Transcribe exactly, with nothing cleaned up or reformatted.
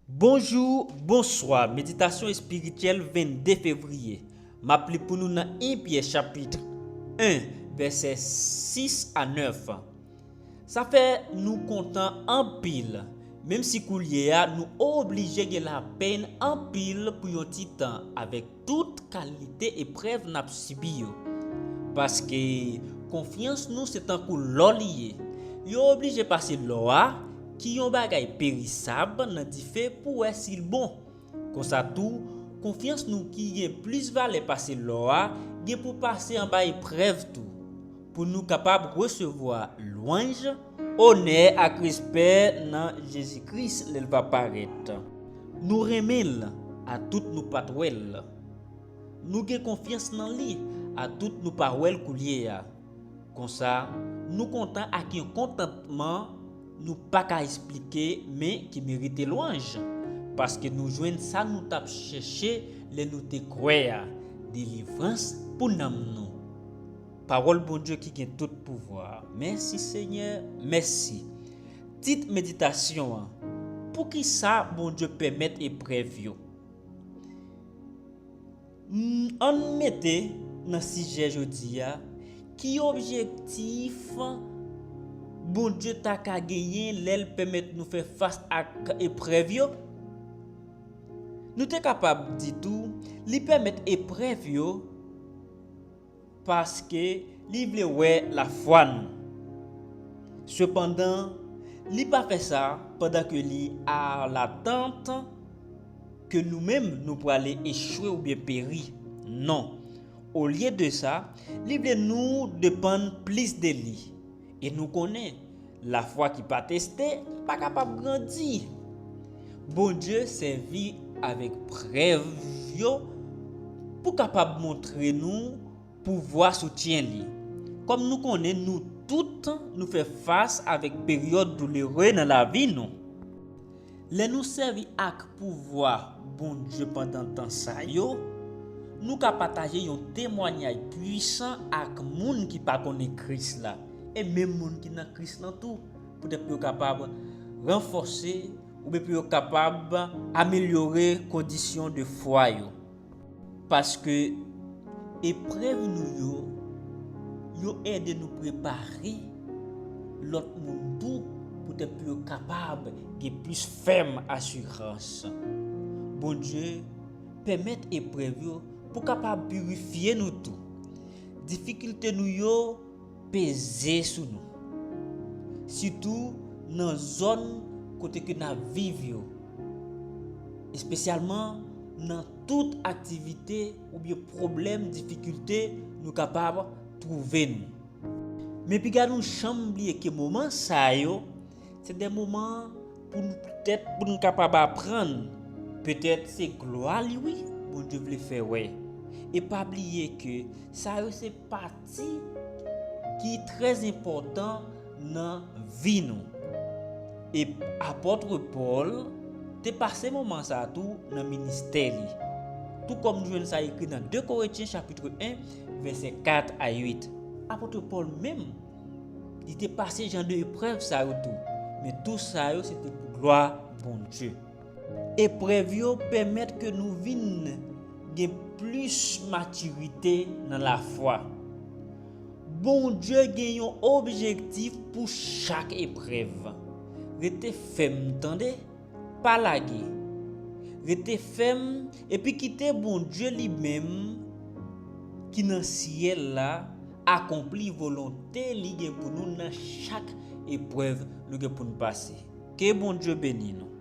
Bonjou, bonswa. Meditasyon espirityèl vennde fevriye. M ap li pou nou nan en Pyè chapit en, vèsè sis a nèf. Sa fè nou kontan anpil, menm si koulye a nou oblije gen lapenn anpil pou yon ti tan avèk tout kalite eprèv n ap sibi yo. Paske konfyans nou se tankou lò li ye. Yo oblije pase lò a, ki yon bagay perisab, nan dife pou wè si l bon. Konsa tou, konfyans nou ki gen plis valè pase lò a, gen pou pase anba eprèv tou, pou nou kapab resevwa lwanj, onè ak respè nan Jezi Kris lè l va parèt. Nou renmen l, atout nou pa t wè l. Nou gen konfyans nan li, atout nou pa wè l koulye a. Konsa, nou kontan ak yon kontantman nou pa ka esplike, men ki merite lwanj, paske nou jwenn sa nou t ap chèche lè nou te kwè a, delivrans pou nanm nou. Pawòl Bondye ki gen tout pouvwa. Mèsi, Senyè, mèsi. Tit meditasyon an: Poukisa Bondye pèmèt eprèv yo? N-, ann mete nan sijè jodi a, ki objektif Bondye ta ka genyen lè l pèmèt nou fè fas ak eprèv yo? Nou te kapab di tou, li pèmèt eprèv yo paske li vle wè lafwa nou. Sepandan, li pa fè sa pandan ke li a latant ke nou menm nou prale echwe oubyen peri. Non. Olye de sa, li vle nou depann plis de li. E nou konnen, lafwa ki pa teste pa kapab grandi. Bondye sèvi avèk prèv yo pou kapab montre nou pouvwa soutyen li. Kòm nou konnen, nou tout nou fè fas avèk peryòd doulere nan lavi nou. Lè nou sèvi ak pouvwa Bondye pandan tan sa yo, nou ka pataje yon temwayaj pwisan ak moun ki pa konnen Kris la, e menm moun ki nan Kris lan tou, poutèt pou yo kapab ranfòse oubyen pou yo kapab amelyore kondisyon de fwa yo. Paske eprèv nou yo, yo ede nou prepare lòt moun tou, poutèt pou yo kapab gen plis fèm asirans. Bondye pèmèt eprèv yo pou kapab pirifye nou tou. Difikilte nou yo peze sou nou, sitou nan zòn kote ke n ap viv yo, espesyalman nan tout aktivite oubyen pwoblèm, difikilte nou kapab twouve nou. Men piga nou janm bliye ke moman sa yo, se de moman pou nou, petèt, pou nou kapab aprann. Petèt se glwa li, wi, Bondye vle fè wè. E pa bliye ke sa yo se pati ki trè enpòtan nan vi nou. E apòt Pòl te pase moman sa a tou nan ministè li. Tou kòm nou jwenn sa ekri nan de Korentyen chapit en, vèsè kat a uit. Apòt Pòl menm, li te pase jan de eprèv sa yo tou. Men tou sa yo se te pou glwa Bondye. Eprèv yo pèmèt ke nou vin gen plis matirite nan lafwa. Bondye gen yon objektif pou chak eprèv. Rete fèm, tande, pa lage. Rete fèm epi kite Bondye li menm ki nan syèl la akonpli volonte li gen pou nou nan chak eprèv nou gen pou n pase. Ke Bondye beni nou.